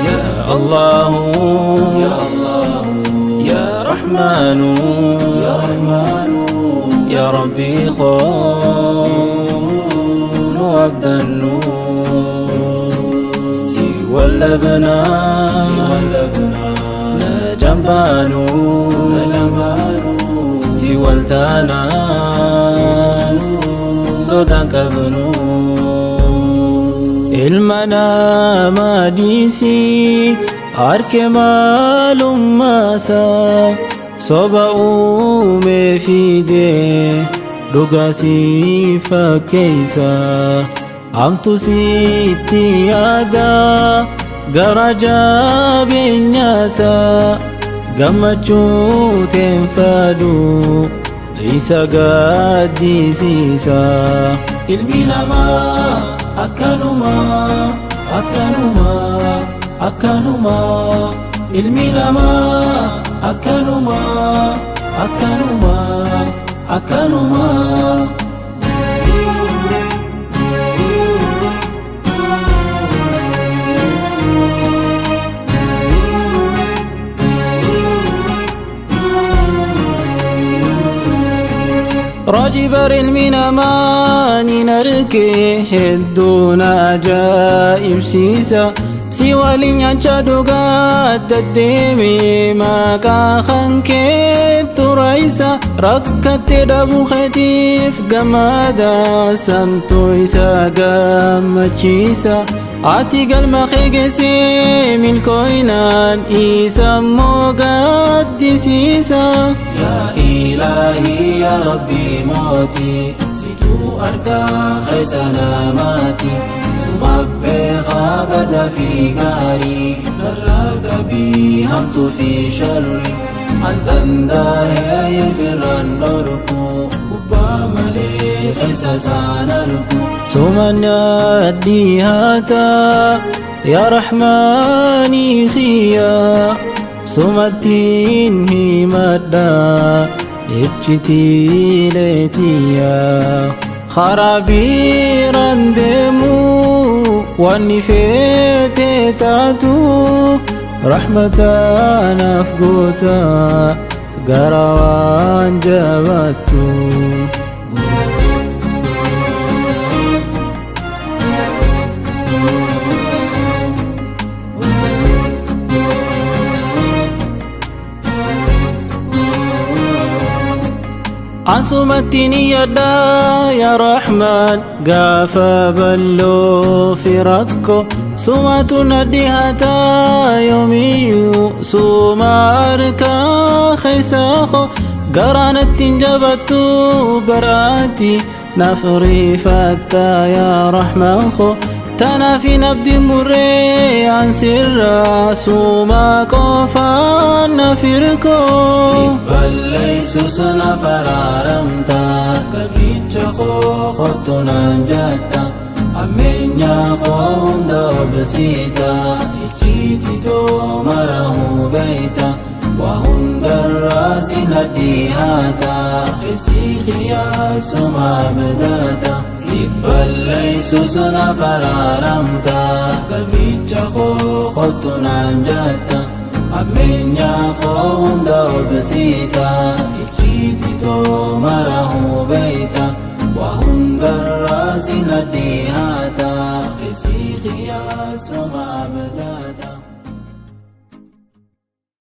يا الله يا الله يا رحمن يا رحمن يا ربي خون عبد النور سوى اللبنان سوى اللبنان نجنبانو نجنبانو سوى التانان سودان كبنو Ilma namaa dhiisii harka maalummaasaa soba uumee fidee dhugaa si fakkeessa hamtu sitti yaada gara jabeenyaasaa gammachuu teenfadhu isa gaddisiisa. Ilmi namaa akkanuma akkanuma akkanuma ilmi namaa akkanuma akkanuma akkanuma. Raajii bar ilmi namaa ni arge hedduu na ajaa'ibsiisa. Si waliin nyaachaa dhugaa deddeeme maqaa kan keetu raayisa. Rakkattee dhabuu keetiif gammada santu isa gammachiisa. Ati galma kee geessee milkooyinaan isa immoo gaddisiisa. Yaa Ilaahii yaa Rabbii mootii situu argaa keessa namaati. Suma beekaa bada fi gaarii narraa qabii hamtuu fi sharri. An danda'ee firraan dhorku gubbaa malee keessa isaan argu. Suma dhihaata yaa Rahmaanii kiyya sumattiin himadha iccitii tiyya. Karaa biiraan deemu wanni feete taatu rahmatanaaf goota gara waan jabaattu. Asumatti ni yaadda yaa Rahmaan gaafa bal'oo fi rakkoo sumatu na dhihaata yoomiyyuu suma harkaa keessa koo garaanatti hin jabattu baraati naaf rifatta yaa Rahmaan koo tanaaf hin abdiin murree an sirraa suma qofaan na firkoo. Balleessus na faraaramta gabricha koo kottu naan jetta ammeenya koo hunda obsiita icciititoo mara hubeeyta waa hundarraa si na dhihaata keessi kiyyaa abdata. Si balleessus na faraaramta gabricha koo kottu naan jetta ammeenya koo hunda obsiita icciititoo mara hubeeyta waa hundarraa si na dhihaata keessi kiyyaa